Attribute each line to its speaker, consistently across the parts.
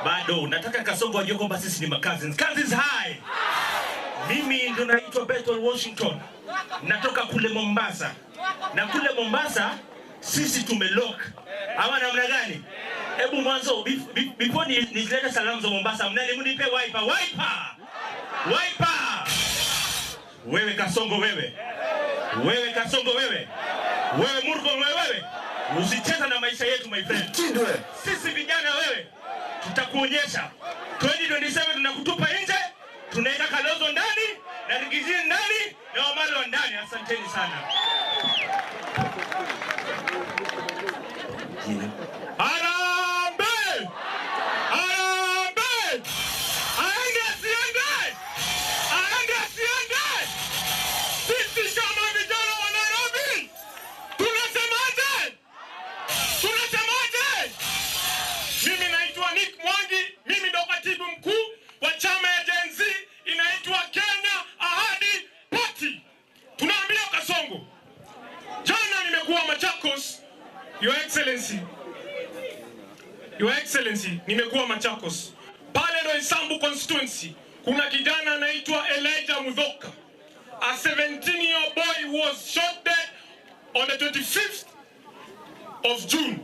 Speaker 1: Bado nataka Kasongo ajue kwamba sisi ni cousins. Cousins high. Mimi ndo naitwa Bethel Washington. Natoka kule Mombasa. Na kule Mombasa sisi tumelock. Ama namna gani? Hebu mwanzo before nilete salamu za Mombasa, mnani mnipe wiper, wiper. Wiper. Wewe Kasongo wewe. Wewe Kasongo wewe. Wewe Murko wewe. Usicheza na maisha yetu my friend. Sisi vijana wewe tutakuonyesha. 2027 tunakutupa nje, tunaweka Kalonzo ndani, na Rigiji ndani, na Wamalwa ndani. Asanteni sana.
Speaker 2: Harambee! Harambee! Aende asiende! Aende asiende! Sisi kama vijana wa Nairobi tunasemaje? Tunasemaje? Mimi naitwa Nick Mwangi, mimi ndo katibu mkuu wa chama ya Gen Z inaitwa Kenya Ahadi Party. Tunaambia Kasongo, jana nimekuwa Machakos, Your Excellency. Your Excellency, nimekuwa Machakos. Pale Roysambu constituency kuna kijana anaitwa Elijah Mudhoka. A 17-year boy was shot dead on the 25th of June.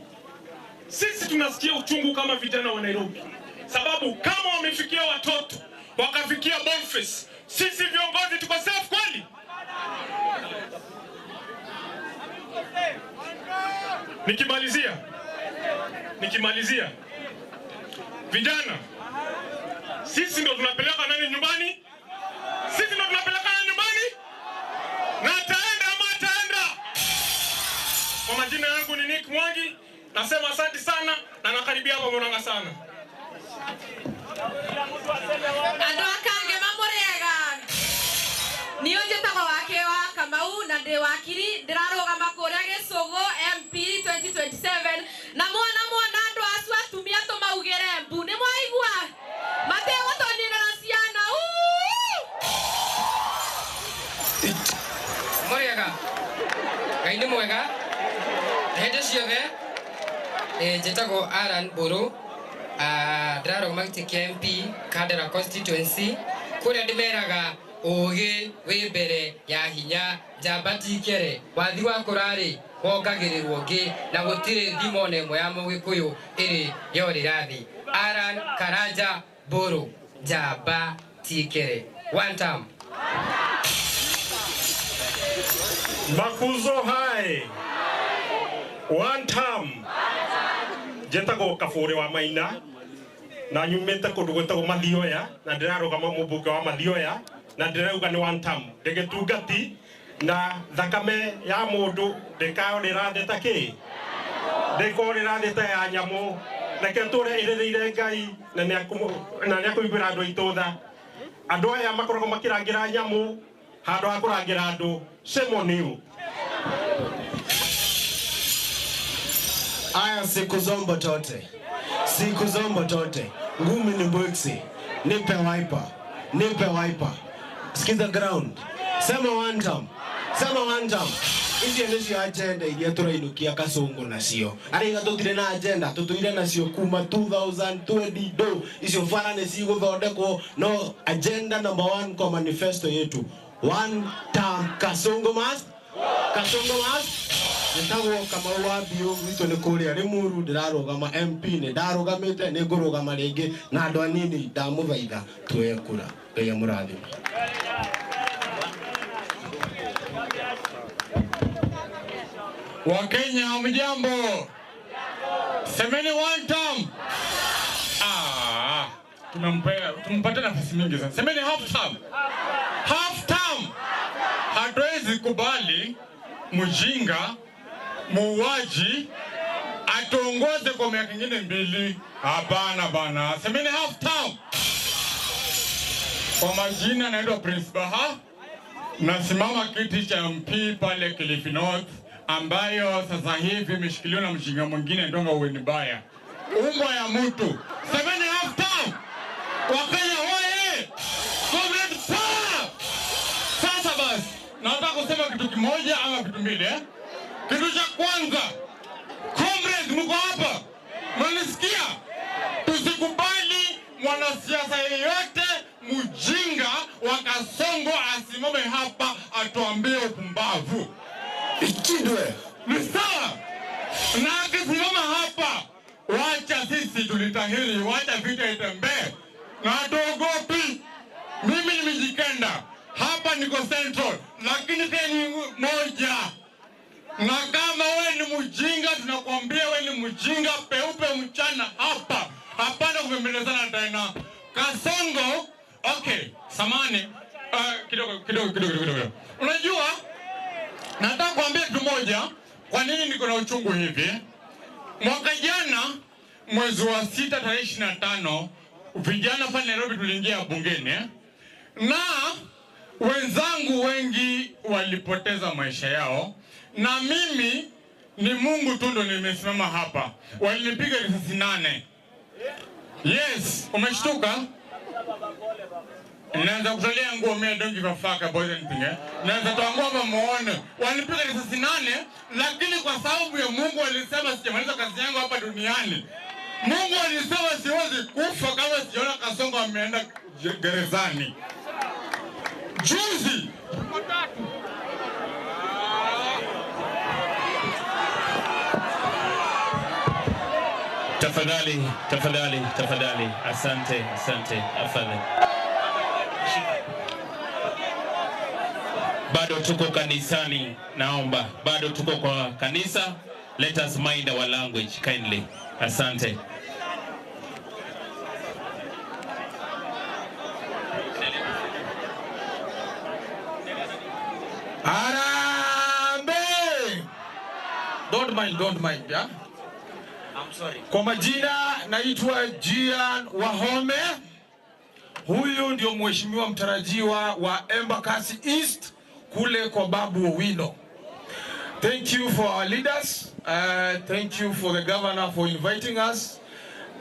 Speaker 2: Sisi tunasikia uchungu kama vijana wa Nairobi, sababu kama wamefikia watoto wakafikia Boniface, sisi viongozi tuko safe kweli? Nikimalizia, vijana, sisi ndo tunapeleka nani nyumbani? Sisi ndo tunapeleka nani nyumbani? Na ataenda ama ataenda? Kwa majina yangu ni Nick Mwangi, nasema asante sana na nakaribia hapa Murang'a sana.
Speaker 3: Andũ akange mamũrĩega. Niĩ njĩtagwo wake wa Kamau na ndĩ wakiri, ndĩrarũgama kũrĩa Gĩcũgũ MP 2027 na mwana mwana andũ acio atumia tũmaugĩre mbu. Nĩ mwaigua? Mategũtũninĩra ciana.
Speaker 4: Mũrĩega. Ngai nĩ mwega hĩndĩ ciothe. Njĩtagwo Alan Mbũrũ, ndĩrarũgama gĩtĩ kĩa MP Kandara constituency, kũrĩa ndĩmeraga ũgĩ wĩ mbere ya hinya, njamba ti kere, wathi wa kũrarĩ wongagĩrĩrwo ngĩ, na gũtirĩ thimo ona ĩmwe ya mũgĩkũyũ ĩrĩ yorĩra thĩ. Alan Karanja Mbũrũ, njamba ti kere. One term.
Speaker 5: Makuzo hai. One term. Njĩtagwo Kabũrĩ wa Maina na nyumĩte kũndũ gwĩtagwo Mathioya na ndĩrarũgama mũmbunge wa Mathioya na ndĩrauga nĩ one term. Ndĩgĩtungati na thakame ya mũndũ ndĩkaorĩra thĩ ta kĩ, ndĩkorĩra thĩ ta ya nyamũ. Reke tũre ĩrĩrĩire Ngai na nĩakũiguĩra andũ aitũ tha. Andũ aya makoragwo makĩrangĩra nyamũ handũ ha kũrangĩra andũ. Shame on you.
Speaker 6: Aya, siku zombo tote. Siku zombo tote. Ngumi ni mbwiksi. Nipe wiper. Nipe wiper. Sikiza ground. Sema one time. Sema one time. Ici nĩcio agenda iria tũrainũkia Kasongo nacio. Arĩa tũtirĩ na agenda, tũtũire nacio kuma 2022. Icio bara nĩ cigũthondekwo, no agenda number 1 kwa manifesto yetu. One term Kasongo must. Kasongo must. Njĩtagwo Kamau wa Mbiũ, gwitũ nĩ kũrĩa Rĩmuru, ndĩrarũgama MP, nĩ ndarũgamĩte, nĩ ngũrũgama rĩngĩ, na andũ anini ndamũthaitha tuoye kura. Ngai amũrathime.
Speaker 2: Wakenya hamjambo. Semeni one term. Tumempata nafasi mingi sana. Semeni half term. Half term. Hatuwezi kubali mjinga muuaji atuongoze kwa miaka mingine mbili. Hapana bana. Semeni half term. Kwa majina naitwa Prince Baha. Nasimama kiti cha MP pale Kilifi North, ambayo sasa hivi imeshikiliwa na mjinga mwingine ndonga Uwenibaya. Umbwa ya mtu. Semeni half term. Wakenya hoye! Comrade power! Sasa basi, nataka kusema kitu kimoja ama kitu mbili, eh? Kitu cha kwanza, comrades mko hapa? Mnanisikia? Tusikubali mwanasiasa yeyote mjinga wa Kasongo asimame hapa atuambie upumbavu.
Speaker 7: Ichindwe.
Speaker 2: Ni sawa. Na akisimama hapa, wacha sisi tulitahiri, wacha vita itembee. Na hatuogopi. Mimi ni Mijikenda, hapa niko Central, lakini tena ni moja. Na kama wewe ni mjinga, tunakwambia wewe ni mjinga peupe mchana hapa. Hapana kubembelezana tena. Kasongo, okay, samani kidogo kidogo kidogo kidogo. Unajua, nataka kuambia kitu moja, kwa nini niko na uchungu hivi? Mwaka jana mwezi wa 6 tarehe 25 vijana pale Nairobi tuliingia bungeni, na wenzangu wengi walipoteza maisha yao, na mimi ni Mungu tu ndo nimesimama hapa. Walinipiga risasi 8. Yes, umeshtuka? Naanza kutolea nguo mimi, don't give a fuck about anything eh. Naanza toa nguo hapa muone. Walinipiga risasi 8, lakini kwa sababu ya Mungu alisema sijamaliza kazi yangu hapa duniani. Mungu alisema siwezi kufa kama sijaona Kasongo ameenda gerezani. Juzi
Speaker 1: Tafadhali, tafadhali, tafadhali. Asante, asante, afadhali. Bado tuko kanisani, naomba. Bado tuko kwa kanisa. Let us mind our language kindly. Asante.
Speaker 7: Harambee! Don't mind, don't mind, yeah?
Speaker 1: I'm sorry.
Speaker 7: Kwa majina naitwa Gian Wahome. Huyu ndio mheshimiwa mtarajiwa wa Embakasi East kule kwa Babu Owino. Thank you for our leaders. Thank you for the governor for inviting us.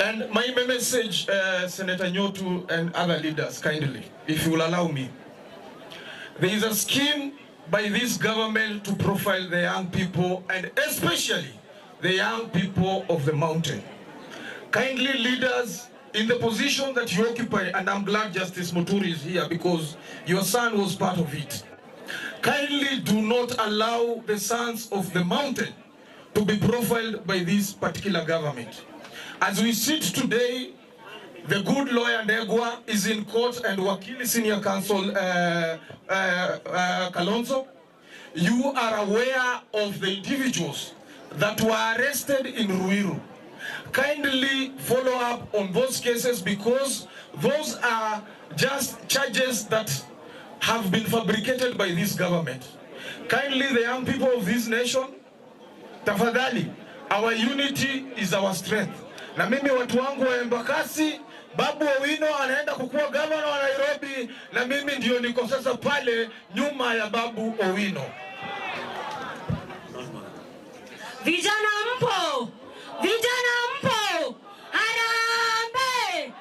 Speaker 7: And my message, Senator Nyotu and other leaders, kindly, if you will allow me. There is a scheme by this government to profile the young people, and especially the young people of the mountain. Kindly, leaders, in the position that you occupy, and I'm glad Justice Muturi is here because your son was part of it. Kindly do not allow the sons of the mountain to be profiled by this particular government. As we sit today, the good lawyer Ndegwa is in court and Wakili Senior Counsel Kalonzo, you are aware of the individuals that were arrested in Ruiru. Kindly follow up on those cases because those are just charges that have been fabricated by this government. Kindly, the young people of this nation, tafadhali, our unity is our strength. Na mimi watu wangu wa Embakasi, Babu Owino anaenda kukuwa governor wa Nairobi, na mimi ndio niko sasa pale nyuma ya Babu Owino.
Speaker 3: Vijana mpo! Vijana mpo! Harambee!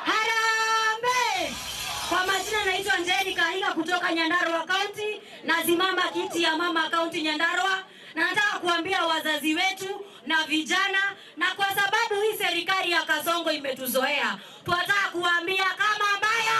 Speaker 3: Harambee! Kwa majina naitwa Njeri Kahiga kutoka Nyandarua County, nazimama kiti ya mama County Nyandarua, na nataka kuambia wazazi wetu na vijana, na kwa sababu hii serikali ya Kasongo imetuzoea, tunataka kuambia kama mbaya,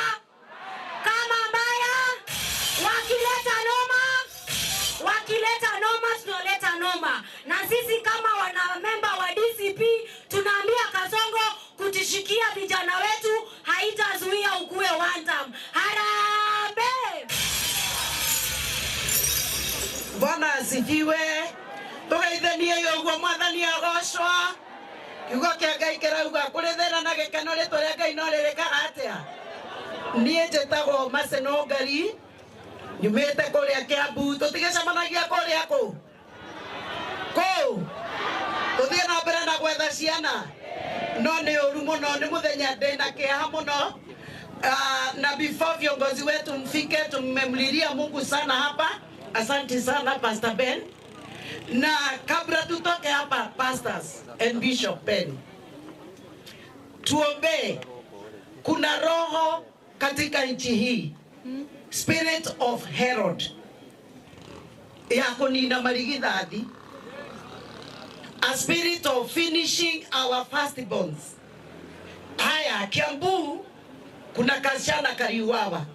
Speaker 3: wakileta noma tunaleta noma. Na sisi kama wana member wa DCP tunaambia Kasongo kutishikia vijana wetu haitazuia ukue one time. Harambee!
Speaker 8: Bwana asifiwe. Tugeithanie yoguo mwathani agocwo. Kiugo kia Ngai kirauga kuri thina na gikeno ritwa ria Ngai no ririkaga atia. Nie njitagwo Maseno Ngari, nyumite kuria Kiambu. Tutigicemanagia kuria kuu kuu tuthie na mbere na gwetha ciana, no ni uru muno, ni muthenya ndina kieha muno. Na before viongozi wetu mfike, tumemlilia Mungu sana hapa. Asante sana Pastor Ben. Na kabla tutoke hapa, pastors and Bishop Ben, tuombe. Kuna roho katika nchi hii, spirit of Herod ya kunina marigithathi, a spirit of finishing our firstborns. Haya, Kiambu Kuna kasichana kaliuawa,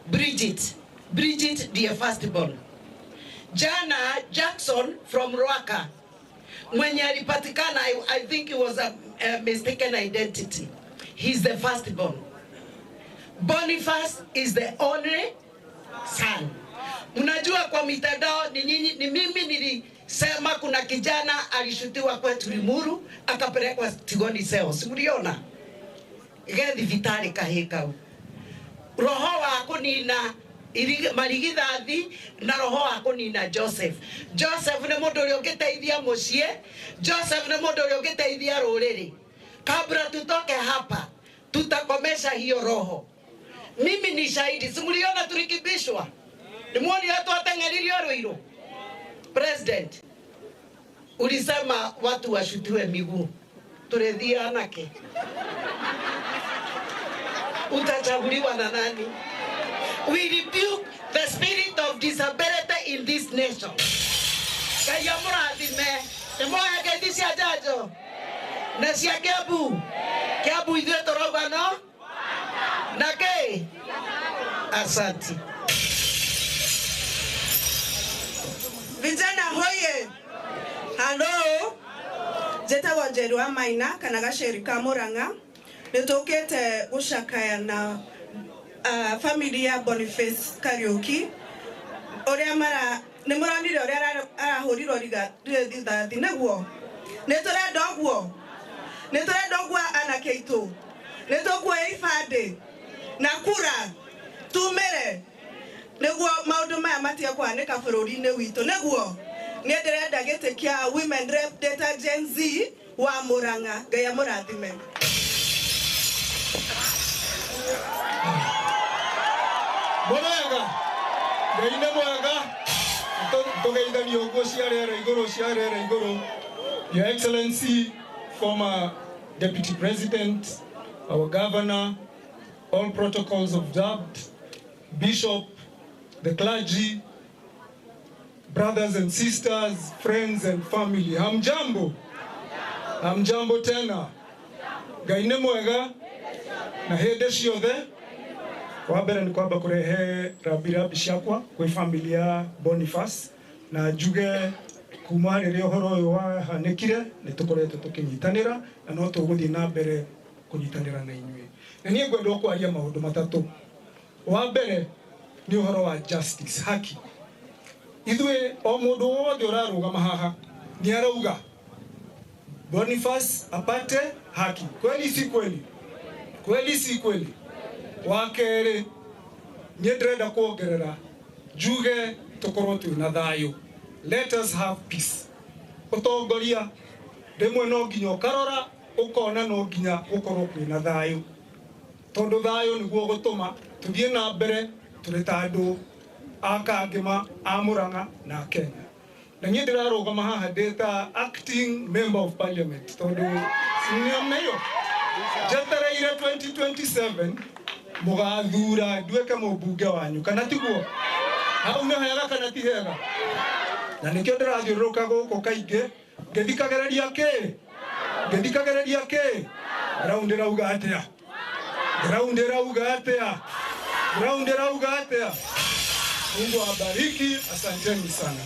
Speaker 8: Bridget. Bridget ndiye firstborn. Jana Jackson from Ruaka mwenye alipatikana, I think it was a mistaken identity. He's the firstborn. Boniface is the only son. Mnajua kwa mitandao ni nyinyi, ni mimi nilisema kuna kijana alishutiwa kwetu Limuru akapelekwa Tigoni Cells. Mliona? Ge thibitarĩ kahĩ kau. Roho wa kũnina marigithathi na roho wa kũnina Joseph. Joseph nĩ mũndũ ũrĩa ũngĩteithia mũciĩ. Joseph nĩ mũndũ ũrĩa ũngĩteithia rũrĩrĩ. Kabla tutoke hapa tutakomesha hiyo roho. Mimi ni shahidi. Si mliona tulikibishwa? Nimuoni watu wateng'eririo Ruiru? President, ulisema watu washutiwe miguu. Turethia anake. Utachaguliwa na nani? We rebuke the spirit of disability in this nation. Ngai amũrathime. Nĩmwoya ngeithi cia njanjo na cia Kiambu. Kiambu ithuĩ tũrauga no na kĩ? Asante.
Speaker 9: Vijana hoye. Halo. Njĩtagwo Njeru wa Maina kana Gaceri ka Murang'a. Nĩtũkĩte gũcakaya na family ya Boniface Kariuki ũrĩa mara nĩ mũronire ũrĩa arahũrirwo rithathi nĩguo. Nĩ tũrenda ũguo, nĩ tũrenda ũguo anake aitũ, nĩ tũkuoya ibandĩ na kura tumĩre nĩguo maũndũ maya matige kũhanĩka bũrũri-inĩ witũ nĩguo. Niĩ ndĩrenda gĩtĩ kĩa Women Rep Data Gen Z wa Murang'a. Ngai amũrathime.
Speaker 10: Mwega Ngai nĩ mwega tũgeithanie ũguo cia rĩera igũrũ cia rĩera igũrũ. Your Excellency, former Deputy President, our Governor, all protocols observed, Bishop, the clergy, brothers and sisters, friends and family. Hamjambo. Hamjambo tena. Ngai nĩ mwega na hĩndĩ ciothe. Wa mbere nĩ kwamba kũrehe rambirambi ciakwa kwĩ family ya Boniface na njuge kuma rĩrĩa ũhoro ũyũ wahanĩkire nĩ tũkoretwo tũkĩnyitanĩra na no tũgũthiĩ na mbere kũnyitanĩra na inyuĩ. Na niĩ ngwenda kwaria maũndũ matatũ. Wa mbere nĩ ũhoro wa justice, haki. Ithuĩ o mũndũ wothe ũrarũgama haha nĩ arauga Boniface apate haki. Kweli si kweli? Kweli si kweli? Wa kerĩ niĩ ndĩrenda kuongerera njuge tũkorwo twĩ na thayũ. Let us have peace. Ũtongoria rĩmwe no nginya ũkarora ũkona no nginya gũkorwo kwĩna thayũ, tondũ thayũ nĩguo gũtũma tũthiĩ na mbere tũrĩ ta andũ a Kangema, a Murang'a na a Kenya. Na niĩ ndĩrarũgama haha ndĩ ta acting member of parliament tondũ nĩyo njetereire 2027 mũgathura nduĩke mũmbunge wanyu, kana tiguo? Hau nĩ hega kana ti hega? Na nĩkĩo ndĩrathiũrũrũka gũkũ kaingĩ ngĩthikagĩrĩria kĩ? Ngĩthikagĩrĩria kĩ? Ground ĩrauga atĩa? Ground ĩrauga atĩa? Ground ĩrauga atĩa? Mungu awabariki, asanteni sana.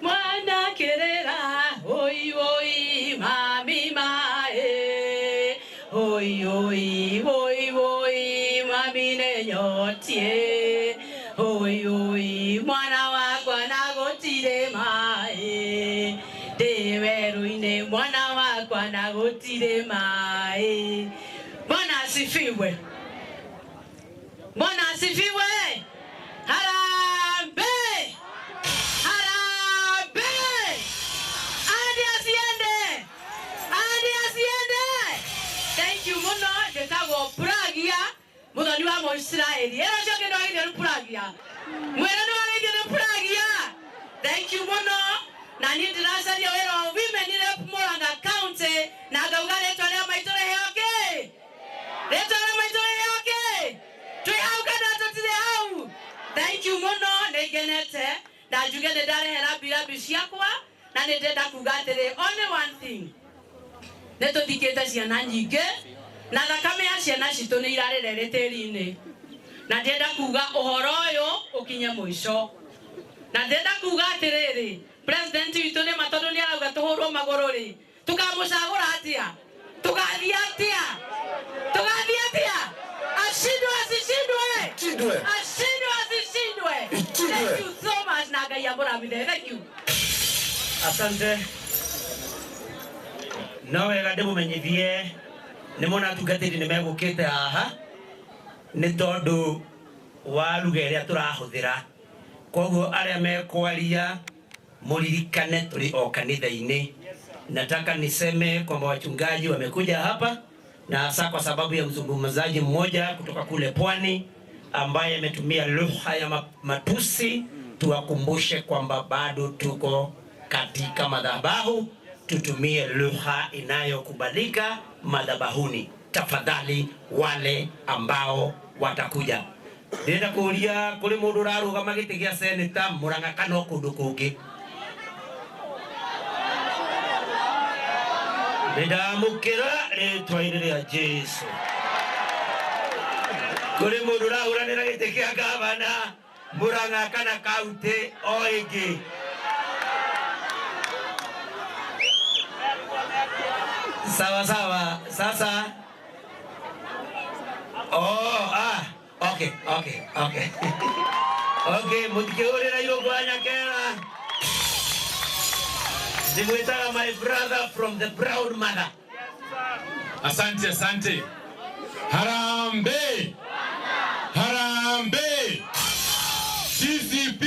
Speaker 3: Mwana kerera oi oi mami mae oi oi oi oi mami nenyotie oi oi mwana wakwa nagotire mae de weru-inĩ mwana wakwa nagotire mae. Bwana asifiwe. Bwana asifiwe. Harambee. Harambee. Hadi asiende. Hadi asiende. Thank you muno ndetagwo Puragia muthoni wa Mũisiraeli. Ĩra ũcio ũngĩ nĩwagĩrĩirwo nĩ Puragia. Mwĩre nĩwagĩrĩirwo nĩ Puragia. Thank you muno. Na niĩ ndĩracaria wĩra wa Women Rep Murang'a County na ngauga rĩtwa rĩa maitũ rĩheo kĩ? Rĩtwa rĩa maitũ rĩheo kĩ? Twĩ hau kana tũtirĩ hau? Thank you muno, nĩ ngenete na njuge nĩ ndarehera mbirabi ciakwa Na nĩ ndĩrenda kuga atĩrĩ, only one thing, nĩ tũthikĩte ciana nyingĩ na thakame ya ciana citũ nĩ irarĩra ĩrĩ tĩri-inĩ, na ndĩrenda kuga ũhoro ũyũ ũkinye mũico. Na ndĩrenda kuga atĩrĩrĩ, president witũ nĩ ma tondũ nĩ arauga tũhũrwo magũrũ rĩ, tũkamũcagũra atĩa? Tũgathiĩ atĩa? Tũgathiĩ atĩa? Ashindwe asishindwe?
Speaker 11: Shindwe.
Speaker 3: Ashindwe asishindwe? Thank you so much na Ngai amũrathime. Thank you.
Speaker 12: Asante. No wega ndĩmũmenyithie nĩ mona atungatĩri nĩ megũkĩte haha nĩ tondũ wa lugha ĩrĩa tũrahũthĩra. Koguo arĩa mekwaria mũririkane tũrĩ o kanitha-inĩ. Nataka niseme kwamba wachungaji wamekuja hapa na hasa kwa sababu ya mzungumzaji mmoja kutoka kule pwani ambaye ametumia lugha ya matusi. Tuwakumbushe kwamba bado tuko katika madhabahu, tutumie lugha inayokubalika madhabahuni. Tafadhali wale ambao watakuja. Ndĩrenda kũũria kũrĩ mũndũ ũrarũgama gĩtĩ gĩa seneta Murang'a kana o kũndũ kũngĩ. Nĩndamũkĩra rĩtwa-inĩ rĩa Jesũ. Kũrĩ mũndũ ũrahũranĩra gĩtĩ kĩa gavana Murang'a kana kaunti o ĩngĩ. Sawa sawa. Sasa. Oh, ah. Okay, okay, okay. Okay, mutikihurira irũngũ wa Nyakera. Ndimwĩtaga my brother from the proud mother.
Speaker 13: Asante, asante. Harambee. Harambee. DCP.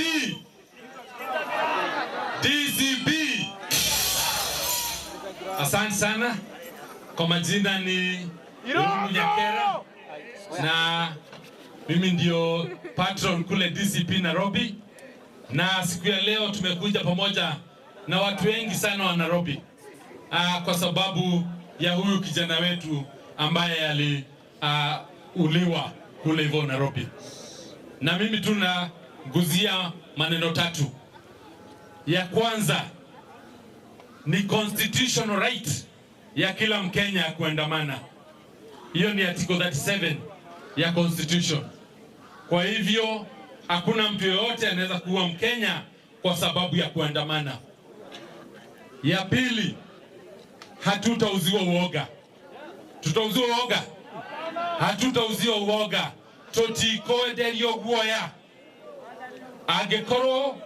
Speaker 13: DCP. Asante sana. Kwa majina ni Irungu Nyakera na mimi ndio patron kule DCP Nairobi, na siku ya leo tumekuja pamoja na watu wengi sana wa Nairobi kwa sababu ya huyu kijana wetu ambaye aliuliwa kule hivyo Nairobi. Na mimi tunaguzia maneno tatu. Ya kwanza ni constitutional right ya kila Mkenya kuandamana. Hiyo ni article 37 ya constitution. Kwa hivyo hakuna mtu yeyote anaweza kuwa Mkenya kwa sababu ya kuandamana. Ya pili, hatutauziwa uoga. Tutauziwa uoga? Hatutauziwa uoga. Tutikoenderio guoya. Angikorwo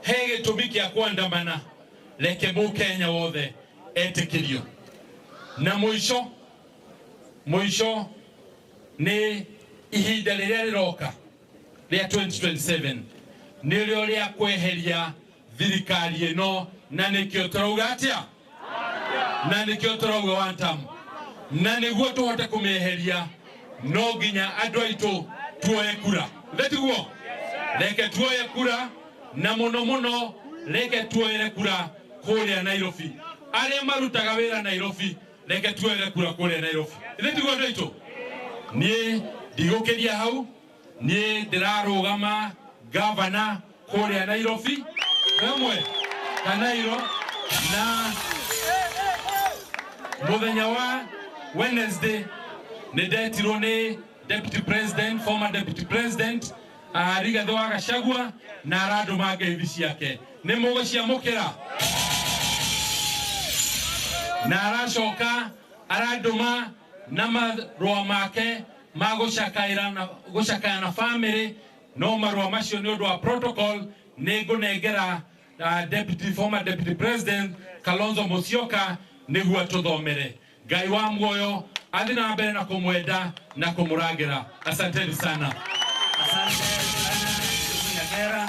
Speaker 13: he gĩtũmi kĩa kuandamana, reke mũkenya wothe etĩkĩrio. Na mũico, mũico nĩ ihinda rĩrĩa rĩroka rĩa 2027 nĩrĩo rĩa kweheria thirikari ĩno, na nĩkĩo tũrauga atĩa? Na nĩkĩo tũrauga one term. Na nĩguo tũhote kũmĩeheria no nginya andũ aitũ tuoye kura. Tiguo? Reke tuoye kura, na mũno mũno reke tuoere kura kũrĩa Nairobi. Arĩa marutaga wĩra Nairobi, reke tuoere kura kũrĩa Nairobi. Tiguo andũ aitũ? Niĩ ndigũkĩria hau, niĩ ndĩrarũgama gavana kũrĩa Nairobi hamwe Kanairo, na mũthenya wa Wednesday nĩ ndetirwo nĩ deputy president, former deputy president Rigathi wa Gachagua, na arandũma ngeithi ciake. Nĩ mũgũciamũkĩra? Na aracoka arandũma na marũa make ma gũcakaya na family, no marũa macio nĩ ũndũ wa protocol nĩ ngũnengera former deputy president Kalonzo Musyoka nĩguo atũthomere. Ngai wa muoyo athi na mbere na kũmwenda na kũmũrangĩra. Asanteni sana.
Speaker 12: Asante sana Nyakera.